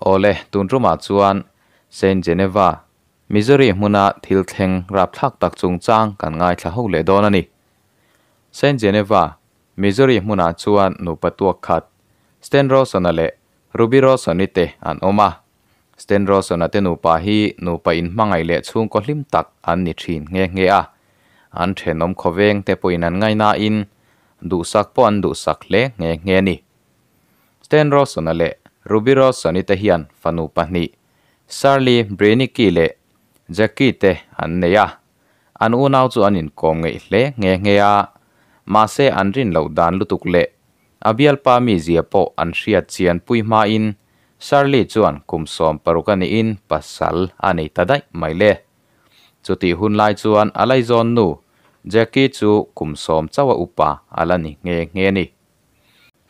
Awle, tun tumah chuan Saint Geneva, Missouri hmuna thil thleng rapthlak tak chungchang kan ngaithla ho leh dawn a ni. Saint Geneva, Missouri hmunah chuan nupa tuak khat, Stan Rawson-a leh Ruby Rawson-i te an awm a. Stan Rawson-a te nupa hi nupa inhmangaih leh chhungkaw hlim tak an ni thin nghe nghe a. An thenawm khawveng te pawhin an ngaihnain duhsak pawh an duhsak hle nghe nghe a ni. Stan Rawson-a leh Ruby Rawson-i te hian fanu pahnih, Shirley Brenicky leh Jackie te an nei a. An unau chu an inkawm ngeih hle nghe nghe a, mahse an rin loh dan lutuk leh a bialpa mizia pawh an hriat chian pui hmain Shirley chuan kum 16 a nihin pasal a nei ta daih mai le. Chutih hun lai chuan a laizawn nu Jackie chu kum 10 chauh a upa a la ni nghe nghe a ni.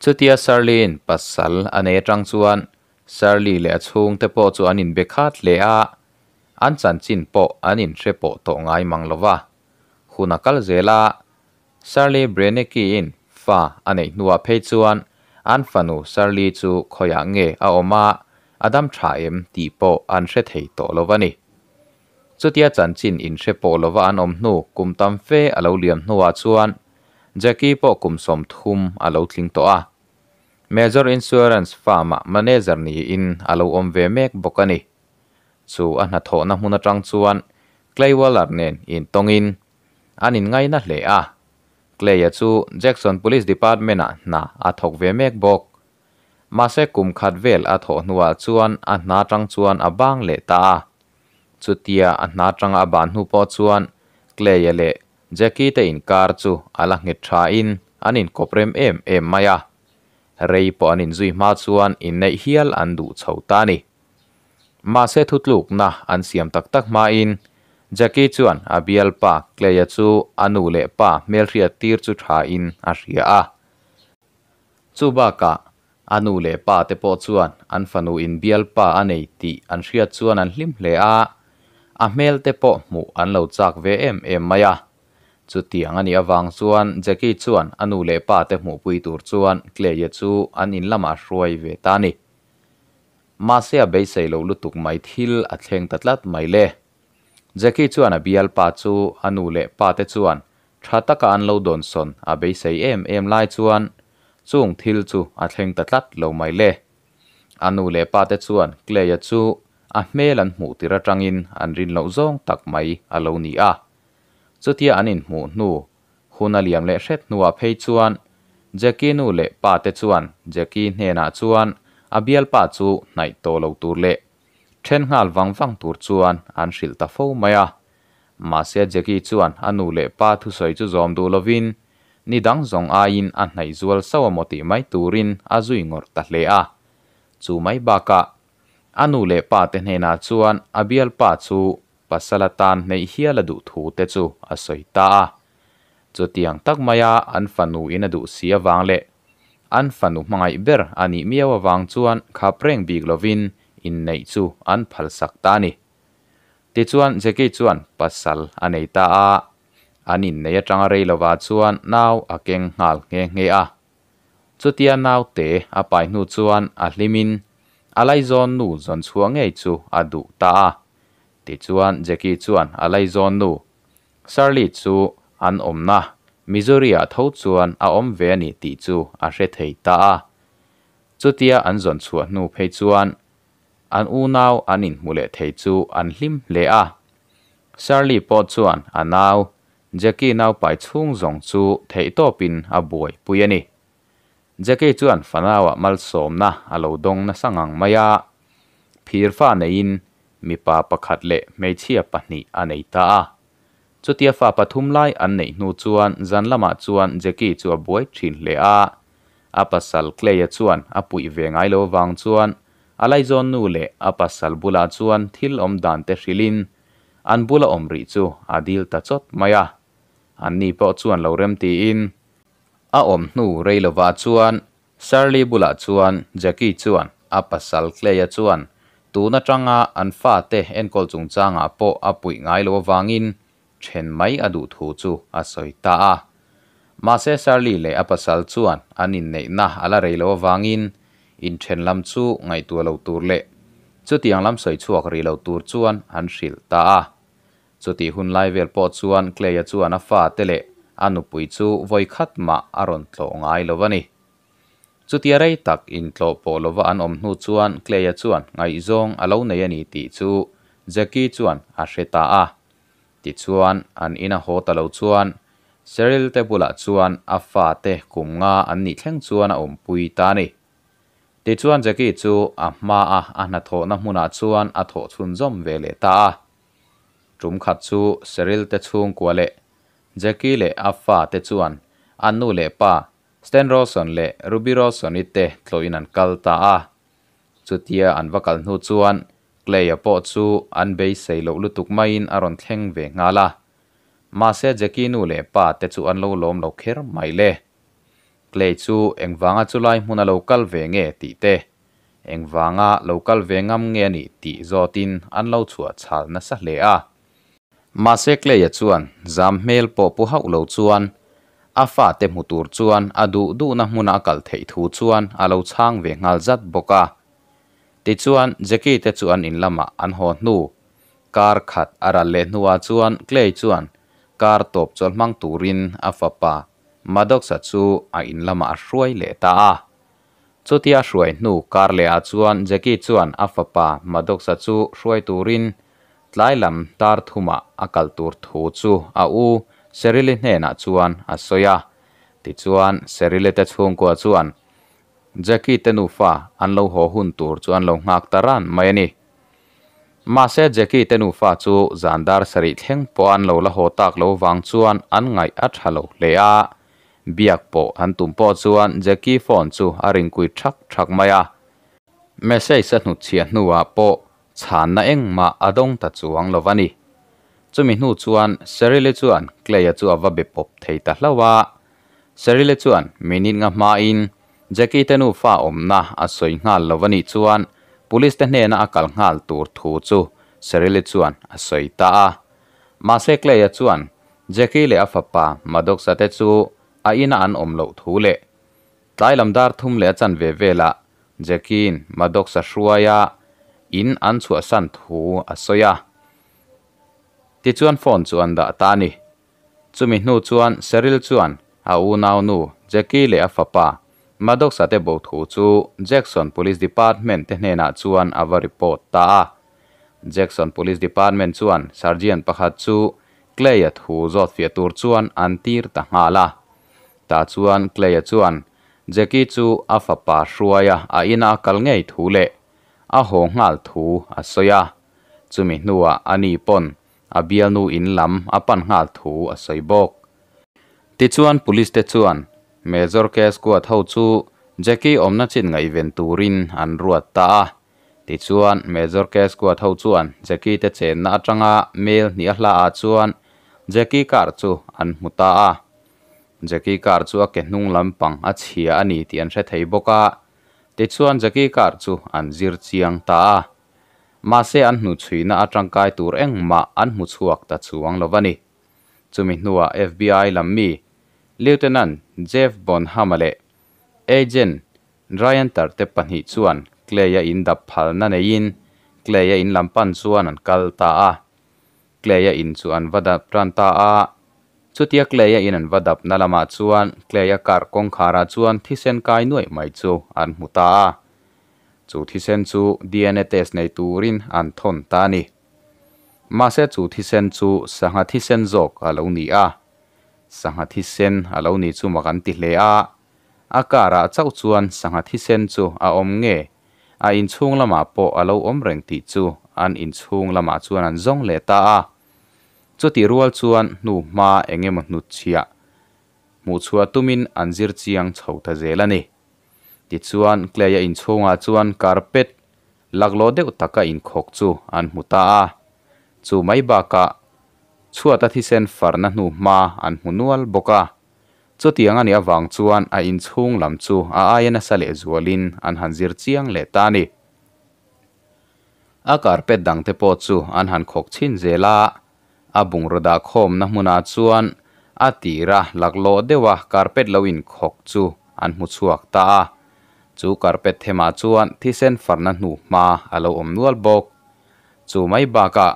Chutia Shirley-in pasal a nei atang chuan Shirley leh a chhungte pawh chu an inbe khat hle a, an chanchin pawh an inhre pawh tawh ngai mang lo va. Hun a kal zel a, Shirley Brenecki-in fa a neih hnuah phei chuan an fanu Shirley chu khawiah nge a awm a, a dam tha em tih pawh an hre thei tawh lo va ni. Chutia chanchin inhre pawh lova an awm hnu kum tam fe a lo liam hnuah chuan Jackie pawh kum 30 a lo tling tawh a. Major Insurance firm-ah manager niin a lo awm ve mek bawk a ni. Chu a hnathawhna hmun atang chuan Clay Waller nen intawngin an inngaina hle a. Clay-a chu Jackson Police Department-ah hna a thawk ve mek bawk. Mahse kum khat vel a thawh hnuah chuan a hna tang chuan a bang leh ta a. Chutia a hna tanga a ban hnu pawh chuan Clay-a leh Jackie te inkar chu a la nghet thain an inkawp rem em em mai a. Rei pawh an inzui hma chuan inneih hial an duh chho ta a ni. Mahse thutlukna an siam tak tak hmain Jackie chuan a bialpa Clay-a chu a nu leh pa hmelhriat tir chu thain a hria a. Chu bakah a nu leh pa te pawh chuan an fanu in bialpa a nei tih an hriat chuan an hlim hle a, a hmel te pawh hmuh an lo chak ve em em mai a. Chutiang a nih avang chuan Jackie chuan a nu leh pa te hmuhpui tur chuan Clay-a chu an in lamah hruai ve ta a ni. Mahse a beisei lo lutuk mai thil a thleng ta tlat mai le. Jackie chuan a bialpa chu a nu leh pa te chuan tha taka an lo dawnsawn a beisei em em lai chuan chung thil chu a thleng ta tlat lo mai le. A nu leh pa te chuan Clay-a chu a hmel an hmuh tir atangin an rin loh zawng tak mai a lo ni a. Chutia an inhmuh hnu hun a liam leh hret hnuah phei chuan Jackie nu leh pa te chuan Jackie hnenah chuan a bialpa chu hnaih tawh lo tur leh then nghal vang vang tur chuan an hrilh ta fo mai a. Mahse Jackie chuan a nu leh pa thusawi chu zawm duh lovin ni dang zawng aiin a hnaih zual sauh a maw tih mai turin a zui ngawrh ta hle a. Chu mai bakah a nu leh pa te hnenah chuan a bialpa chu pasal atan hneih hial a duh thu te chu a sawi ta a. Chutiang tak maia an fanu in a duh si awang leh an fanu hmangaih ber a nih miau awang chuan khap reng bik lovin inneih chu an phalsak ta a ni. Tichuan Jackie chuan pasal a nei ta a, an innei atanga rei lova chuan nau a keng nghal nghe nghe a. Chutia nau te a pai hnu chuan a hlimin a laizawn nu zawn chhuah ngei chu a duh ta a. Tichuan Jackie chuan a laizawn nu Shirley chu an awmna Missouri-ah tho chuan a awm ve a ni tih chu a hre thei ta a. Chutia an zawn chhuah hnu phei chuan an unau an inhmu leh thei chu an hlim hle a. Shirley pawh chuan a nau Jackie nau pai chhung zawng chu theih tawpin a buai pui a ni. Jackie chuan fanauah malsawmna a lo dawng nasa ngang mai a. Phir fa neiin mipa pakhat leh hmeichhia pahnih a nei ta a. Chutia fa pathum lai an neih hnu chuan zan lamah chuan Jackie chu a buai thin hle a. A pasal Clay-a chuan a puih ve ngai lo awang chuan a laizawn nu leh a pasal bulah chuan thil awm dan te hrilhin an bula awm rih chu a dil ta chawt mai a. An ni pawh chuan lo rem tiin a awm hnu rei lovah chuan Shirley bulah chuan Jackie chuan a pasal Clay-a chuan tun atanga an fa te enkawl chungchangah pawh a puih ngai lo awangin then mai a duh thu chu a sawi ta a. Mahse Shirley leh a pasal chuan an inneihna a la rei lo awangin inthen lam chu ngaihtuah lo tur leh Chutiang lam sawi chhuak rih lo tur chuan an hrilh ta a. Chutih hun lai vel pawh chuan Clay-a chuan a fate leh a nupui chu vawi khat mah a rawn tlawh ngai lo a ni. Chutia rei tak intlawh pawh lova an awm hnu chuan Clay-a chuan ngaihzawng a lo nei a ni tih chu Jackie chuan a hre ta a. Tichuan, an ina haw ta lo chuan Cheryl te bulah chuan a fate kum nga an nih thleng chuan a awmpui ta a ni. Tichuan Jackie chu a hmaa a hnathawhna hmunah chuan a thawh chhunzawm ve leh ta a. Tum khat chu Cheryl te chhungkua leh Jackie leh a fate chuan an nu leh pa Stan Rawson leh Ruby Rawson-i te tlawhin an kal ta a. Chutia an va kal hnu chuan Clay-a pawh chu an beisei loh lutuk maiin a rawn thleng ve nghal a. Mahse Jackie nu leh pa te chu an lo lawm lo kher mai le. Clay chu engvanga chulai hmuna lo kal ve nge tih te, engvanga lo kal ve ngam nge a nih tih zawtin an lo chhuah chhal nasa hle a. Mahse Clay-a chuan zam hmel pawh pu hauh lo chuan a fate hmu tur chuan a duh duhna hmuna a kal theih thu chuan a lo chhang ve nghal zat bawk a. Tichuan Jackie te chu an in lamah an haw hnu. Kar khat a ral leh hnuah chuan Clay chuan kar tawp chawlh hmang turin a fapa Maddox-a chu a in lamah a hruai leh ta a. Chutia a hruai hnu kar lehah chuan Jackie chuan a fapa Maddox-a chu hruai turin tlai lam tar thumah a kal tur thu chu a u Cheryl-i hnenah chuan a sawi a. Tichuan Cheryl-i te chhungkua chuan Jackie te nufa an lo haw hun tur chu an lo nghak ta ran mai a ni. Mahse Jackie te nufa chu zan dar sarih thleng pawh an lo la haw tak lo vang chuan an ngaih a tha lo hle a. Biak pawh an tum pawh chuan Jackie phone chu a ringkui thak thak mai a. Message a hnutchhiah hnuah pawh chhanna engmah a dawng ta chuang lo a ni. Chumi hnu chuan Cheryl-i chuan Clay-a chu a va be pawp thei ta hlauh a. Cheryl-i chuan minute nga hmain Jackie te nufa awmna a sawi nghal lo a nih chuan Police te hnena a kal nghal tur thu chu Cheryl-i chuan a sawi ta a. Mahse Clay-a chuan Jackie leh a fapa Maddox-a te chu a ina an awm loh thu leh Tlai lam dar thum leh a chanve velah Jackie-in Maddox-a hruaia in an chhuahsan thu a sawi a. Tichuan phone chu an dah ta a ni. Chumi hnu chuan Cheryl chuan a unaunu Jackie leh a fapa Maddox-a te bo thu chu Jackson Police Department te hnenah chuan a va report ta a. Jackson Police Department chuan Sergeant pakhat chu Clay-a thu zawt fiah tur chuan an tir ta nghal a. Tah chuan Clay-a chuan Jackie chu a fapa hruaia a ina a kal ngei thu leh a haw nghal thu a sawi a. Chumi hnuah ani pawn a bialnu in lam a pan nghal thu a sawi bawk. Tichuan police te chuan Major K squad ho chu Jackie awmna chin ngaihven turin an ruat ta a. Tichuan Major K squad ho chuan Jackie te chenna atanga mail hnih a hla ah chuan Jackie car chu an hmu ta a. Jackie car chu a ke hnung lampang a chhia a ni tih an hre thei bawk a. Tichuan Jackie car chu an zir chiang ta a. Mahse an hnuchhuihna a tangkai tur engmah an hmu chhuak ta chuang lo a ni. Chumi hnuah FBI lam mi Lieutenant Jeff Bonham-a leh Agent Ryan Tarte pahnih chuan Clay-a in dap phalna neiin Clay-a in lam pan chuan an kal ta a. Clay-a in chu an va dap tan ta a. Chutia Clay-a in an va dapna lamah chuan Clay-a car kawngkharah chuan thisen kai nuaih mai chu an hmu ta a. Chu thisen chu DNA test nei turin an thawn ta a ni. Mahse chu thisen chu sangha thisen zawk a lo ni a. Sangha thisen a lo ni chu mak an ti hle a. A car-ah chauh chuan sangha thisen chu a awm nge? A inchhung lamah pawh a lo awm reng tih chu an inchhung lamah chuan an zawng leh ta a. Chutih rual chuan hnu hma eng emaw hnutchhiah hmuhchhuah tumin an zir chiang chho ta zel a ni. Tichuan, Clay-a inchhungah chuan carpet laklawh deuh taka inkhawk chu an hmu ta a. Chu mai bakah chhuata thisen farna hnu hma an hmu nual bawk a. Chutiang a nih avang chuan a inchhung lam chu a aia nasa lehzualin an han zir chiang leh ta a ni. A carpet dangte pawh chu an han khawk chhin zel a, a bungraw dah khawmna hmunah chuan a tira laklawh deuha carpet lo inkhawk chu an hmu chhuak ta a. Chu carpet themah chuan thisen farna hnuhma a lo awm nual bawk. Chu mai bakah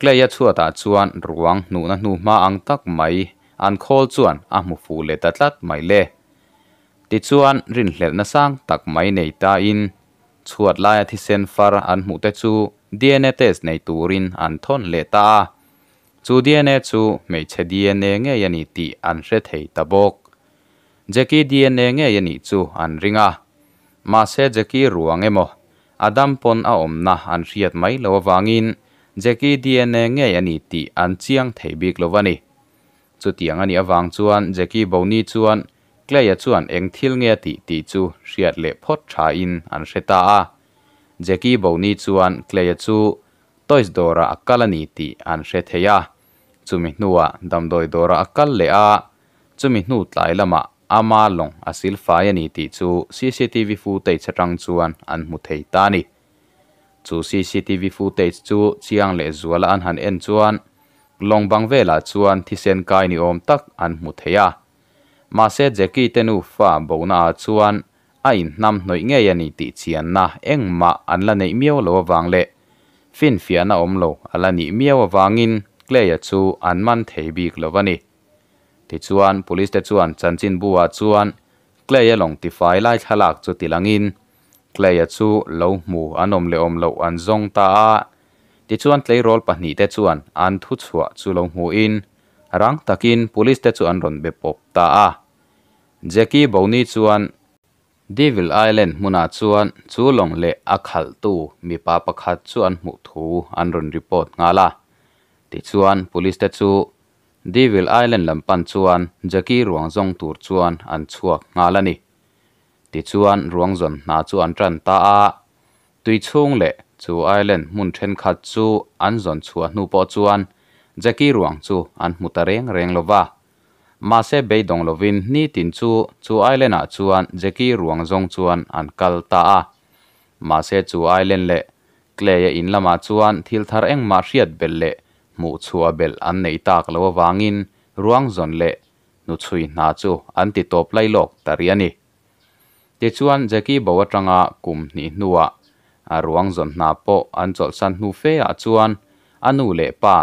Clay-a chhuatah chuan ruang hnuhna hnuhma ang tak mai an khawl chuan a hmu fuh leh ta tlat mai le. Tichuan rinhlelhna sang tak mai nei tain chhuat laia thisen far an hmuh te chu dna test nei turin an thawn leh ta a. Chu dna chu hmeichhe dna ngei a ni tih an hre thei ta bawk. Jackie dna ngei a nih chu an ring a. Mahse Jackie ruang emaw a dam pawn a awmna an hriat mai loh avangin Jackie dna ngei a ni tih an chiang thei bik lo a ni. Chutiang a nih avang chuan Jackie Boni chuan Clay-a chuan eng thil nge a tih tih chu hriat leh phawt thain an hre ta a. Jackie Boni chuan Clay-a chu toys dawrah a kal a ni tih an hre thei a. Chumi hnuah damdawi dawrah a kal leh a, chumi hnu tlai lamah ama lawng a silfai a ni tih chu cctv footage atang chuan an hmu thei ta a ni. Chu cctv footage chu chiang leh zuala an han en chuan lawng bang velah chuan thisen kai ni awm tak an hmu thei a. Mahse Jackie te nufa bona ah chuan a inhnam hnawih ngei a ni tih chianna engmah an la neih miau lo avang leh finfiahna awm lo a la nih miau avangin Clay-a chu an man thei bik lo a ni. Tichuan police te chuan chanchinbu ah chuan Clay-a lawng tifai lai thlalak chu tilangin Clay-a chu lo hmu an awm leh awm loh an zawng ta a. Tichuan tleirawl pahnihte chuan an thuchhuah chu lo hmuhin Rang takin police te chu an rawn be pawp ta a. Jackie Boni chuan Devil Island hmunah chuan chu lawng leh a khalhtu mipa pakhat chu an hmuh thu an rawn report nghal a. Tichuan police te chu Devil Island lam pan chuan Jackie ruang zawng tur chuan an chhuak nghal a ni. Tichuan ruang zawn hna chu an tan ta a. Tui chhung leh chu island hmun thenkhat chu an zawn chhuah hnu pawh chuan Jackie ruang chu an hmu ta reng reng lo va. Mahse beidawng lovin nitin chu chu island ah chuan Jackie ruang zawng chuan an kal ta a. Mahse chu island leh Clay-a in lamah chuan thil thar engmah hriat belh leh hmuh chhuah belh an neih tak lo avangin ruang zawn leh hnuchhui hna chu an ti tawp lailawk ta rih a ni. Tichuan, Jackie bo atanga kum hnih hnuah a ruang zawn hna pawh an chawlhsan hnu fe ah chuan a nu leh pa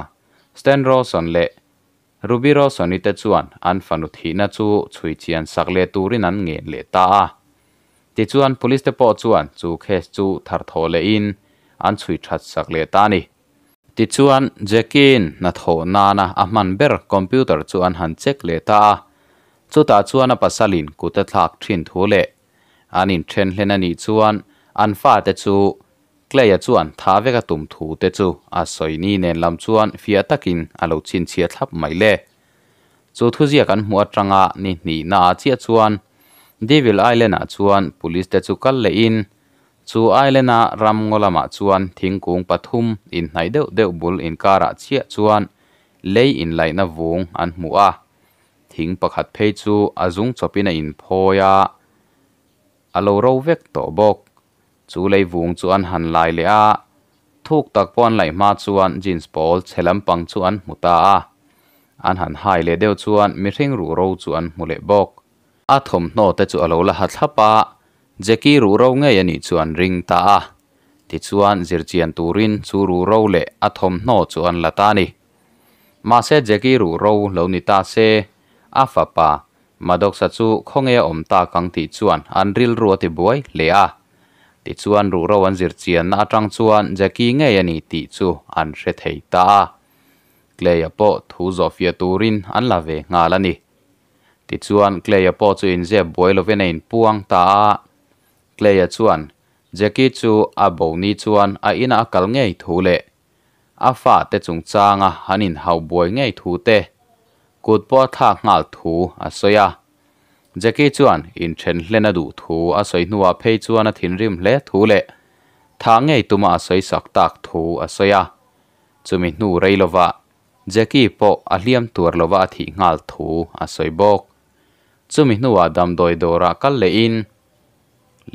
Stan Rawson leh Ruby Rawson-i te chuan an fanu thihna chu chhui chian sak leh turin an ngen leh ta a. Tichuan, police te pawh chuan chu case chu tharthawh lehin an chhui that sak leh ta a ni. Tichuan, Jackie-in hnathawh nana a hman ber computer chu an han check leh ta a. Chutah chuan a pasalin kut a thlak thin thu leh an inthen hlen a nih chuan an fate chu Clay-a chuan tha vek a tum thu te chu a sawi ni nen lam chuan fiah takin a lo chhinchhiah thlap mai le. Chu thuziak an hmuh atanga ni hnihna ah chiah chuan Devil Island-ah chuan police te chu kal lehin chu island-a ram ngaw lamah chuan thingkung pathum inhnaih deuh deuh bul inkarah chiah chuan lei inlaihna vung an hmu a. Thing pakhat phei chu a zung chawpin a inphawi a, a lo ro vek tawh bawk. Chu lei vung chu an han lai leh a, thuk tak pawh an laih hma chuan jeans pawl chhe lampang chu an hmu ta a. An han hai leh deuh chuan mihring ruh ro chu an hmu leh bawk. A thawmhnaw te chu a lo la ha thlap a, Jackie ruh ro ngei a nih chu an ring ta a. Tichuan zirchian turin chu ruh ro leh a thawmhnaw chu an la ta a ni. Mahse Jackie ruh ro lo ni ta se, a fapa Maddox-a chu khawnge a awm tak ang tih chuan an rilru a ti buai hle a. Tichuan ruh ro an zir chianna atang chuan Jackie ngei a ni tih chu an hre thei ta a. Clay-a pawh thu zawhfiah turin an la ve nghal a ni. Tichuan Clay-a pawh chu inzep buai lovin a inpuang ta a. Clay-a chuan Jackie chu a bo ni chuan a inah a kal ngei thu leh A fate chungchanga an inhauh buai ngei thu te, kut pawh a thlak nghal thu a sawi a. Jackie chuan inthen hlen a duh thu a sawi hnuah phei chuan a thinrim hle thu leh thah ngei tuma a sawi sak tak thu a sawi a. Chumi hnu rei lovah Jackie pawh a hliam tuar lova a thih nghal thu a sawi bawk. Chumi hnuah damdawi dawrah kal lehin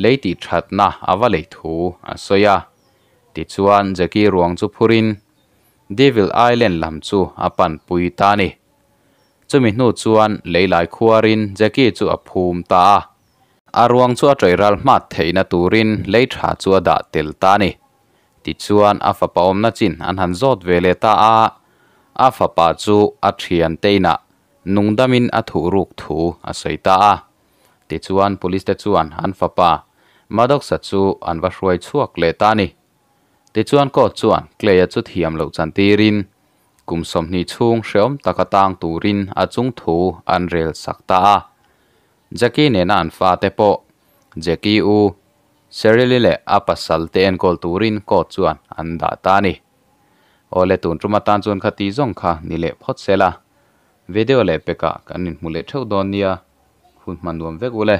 Lei tih thatna a va lei thu a sawi a. Tichuan Jackie ruang chu phurin Devil Island lam chu a panpui ta a ni. Chumi hnu chuan lei lai khuarin Jackie chu a phum ta a. A ruang chu a ṭawih ral hmat theihna turin lei ṭha chu a dah tel ta a ni. Tichuan a fapa awmna chin an han zawt ve leh ta a, a fapa chu a ṭhiante inah nungdamin a thuhruk thu a sawi ta a. Tichuan police te chuan an fapa Maddox-a chu an va hruai chhuak leh ta a ni. Tichuan court chuan Clay-a chu thiam loh chantirin kum 20 chhung hreawm taka tang turin a chung thu an rel sak ta a. Jackie nena an fate pawh Jackie u Cheryl-i leh a pasal te enkawl turin court chuan an dah ta a ni. Awle tun tum atan chuan kha ti zawng kha ni leh phawt se la. Video leh pekah kan inhmu leh theuh dawn nia, hun hman nuam vek u le.